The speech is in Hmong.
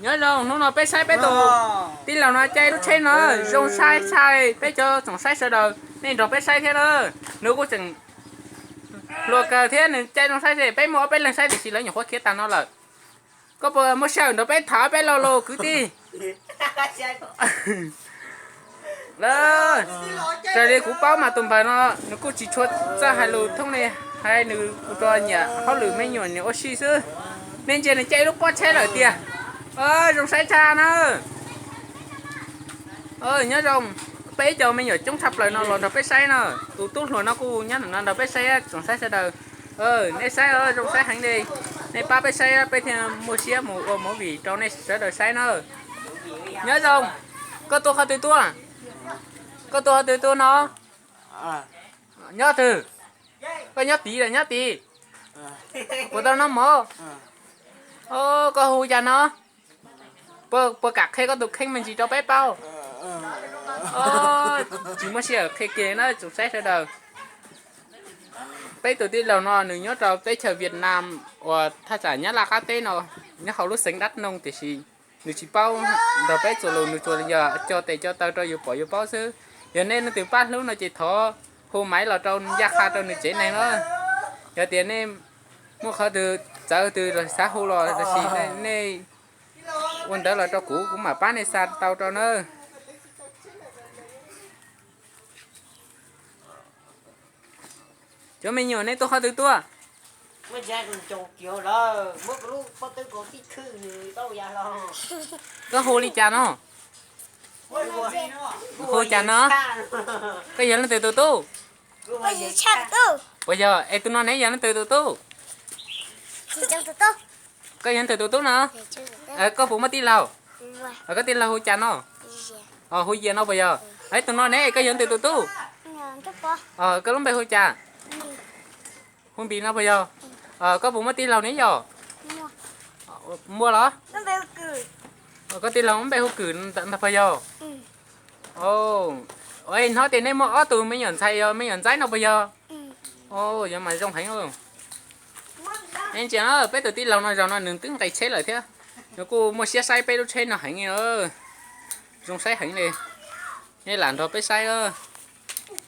Nyob zoo, hnub no peb saib peb tus tij laug no caij lub tsheb no zoo saib tshaj, peb cov tsoom saib sawv daws nej nrog peb saib thiab na. Nws kuj tseem hluas kawg thiab nws caij zoo saib, peb muaj ob peb leeg saib tiam sis lawv nyuam qhuav khiav tag no lawm. Koj puas muaj sij hawm nrog peb tham ob peb lo los kwv tij? Raws li kuv paub mas tus npawg no nws kuj tsis tshua txawj hais lus thooj li, hais nws kuj rau nyiam hauj lwm me nyuam nws ua si xwb. Nej ntsia nws caij ib lub pob tsheb lawm tiag. Zoo saib tshaj na. Nyob zoo, peb cov me nyuam coob tshaj plaws no los nrog peb saib na. Tus tub hluas no kuj nyob no nrog peb saib, tsoom saib sawv daws. Nej saib zoo saib heev li. Nej pab peb saib peb thiaj muaj siab mus ua movie rau nej sawv daws saib na. Nyob zoo, koj tuaj qhov twg tuaj? Koj tuaj qhov twg tuaj no? Nyob twg? Koj nyob tid los nyob tid? Puas tau noj mov? Koj hu cas no? Puas kam qhia koj tus kheej me ntsis rau peb paub? Tsis muaj sij hawm qhia kiag na tsoom saib sawv daws. Peb tus tij laug no nws nyob rau teb chaws Vietnam uas thaj tsam Nyab Laj qab teb no, nyob hauv lub xeev Đắk Nông tiam sis nws tsis paub nrog peb txuas lus, nws tsuas yog co tes co taw rau yus pom yus paub xwb. Yog nej leej twg pab hlub no ces thov hu maiv los rau ncaj qha rau nws tsev neeg na. Yog tias nej muaj qhov twg txawv twg los xav hu los los sis nej ua ntawv los rau kuv, kuv mam pab nej xa tau rau na. Cov me nyuam, nej tuaj qhov twg tuaj? Koj hu li cas no? Hu cas no? Koj yog leej twg tus tub? Puas yog? Es tus no ne yog leej twg tus tub? Koj yog leej twg tus tub no? Koj puas muaj tij laug? Koj tij laug hu cas no? Hu Yias no puas yog? Es tus no ne koj yog leej twg tus tub? Koj lub npe hu cas? Hu Npis no puas yog? Koj puas muaj tij laug ne yog? Muaj los? Koj tij laug lub npe hu Kwm ntag puas yog? Es hnov tias nej muaj ob tug me nyuam ntxhais yog me nyuam ntxaib no puas yog? Yog mas zoo heev. Nej ntsia na, peb tus tij laug no zaum no nws twb nqis tsheb lawm thiab. Nws kuj muaj siab saib peb lub tsheb no heev. Zoo saib heev li. Nej lam nrog peb saib.